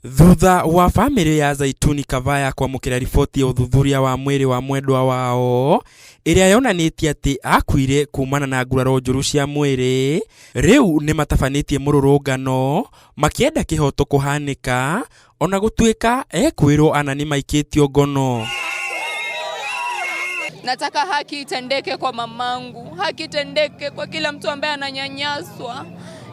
Thutha wa bamĩrĩ ya Zaituni Kavaya kwamũkĩra riboti ya ũthuthuria wa mwĩrĩ wa mwendwa wao ĩrĩa yonanĩtie atĩ akuire kumana na nguraro njũru cia mwĩrĩ, rĩu nĩ matabanĩtie mũrũrũngano makĩenda kĩhoto kũhanĩka ona gũtuĩka ekwĩrwo ana nĩ maikĩtio ngono. Nataka haki itendeke kwa mamangu, haki itendeke kwa kila mtu ambaye ananyanyaswa,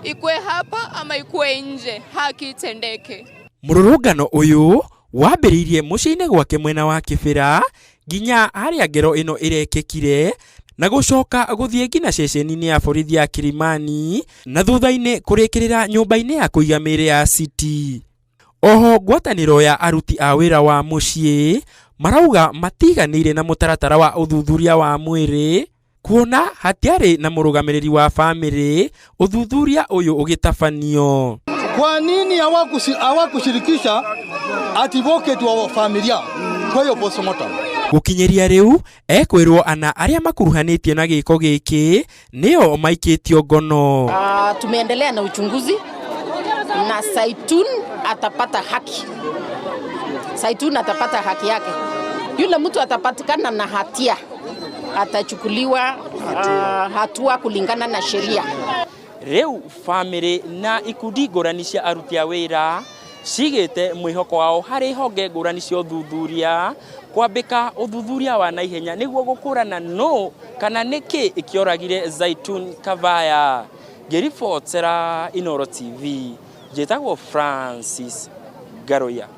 ikue hapa ama ikue nje, haki itendeke. Mũrũrũngano ũyũ wambĩrĩirie mũciĩ-inĩ gwake mwena wa Kĩbĩra nginya harĩa ngero ĩno ĩrekĩkire na gũcoka gũthiĩ nginya ceceni-inĩ ya borithi ya Kilimani na thutha-inĩ kũrĩkĩrĩra nyũmba-inĩ ya kũiga mĩĩrĩ ya City. Oho ngwatanĩro ya aruti a wĩra wa mũciĩ marauga matiganĩire na mũtaratara wa ũthuthuria wa mwĩrĩ kuona hatiarĩ na mũrũgamĩrĩri wa bamĩrĩ ũthuthuria ũyũ ũgĩtabanio. Kwa nini hawakushirikisha advocate wa familia kwa hiyo postmortem? Gũkinyĩria rĩu ekwĩrwo ana arĩa makuruhanĩtie na gĩko gĩkĩ nĩo maikĩtio ngono. Tumeendelea na uchunguzi na Zaitun atapata haki. Zaitun atapata haki yake. Yule mtu atapatikana na hatia atachukuliwa hatua kulingana na sheria. Rĩu bamĩrĩ na ikundi ngũrani cia aruti a wĩra cigĩte mwĩhoko wao harĩ honge ngũrani cia ũthuthuria kwambĩka ũthuthuria wa naihenya nĩguo gũkũrana nũ kana nĩkĩ kĩoragire Zaitun Kavaya. Ngĩribotera Inooro TV, njĩtagwo Francis Ngaruiya.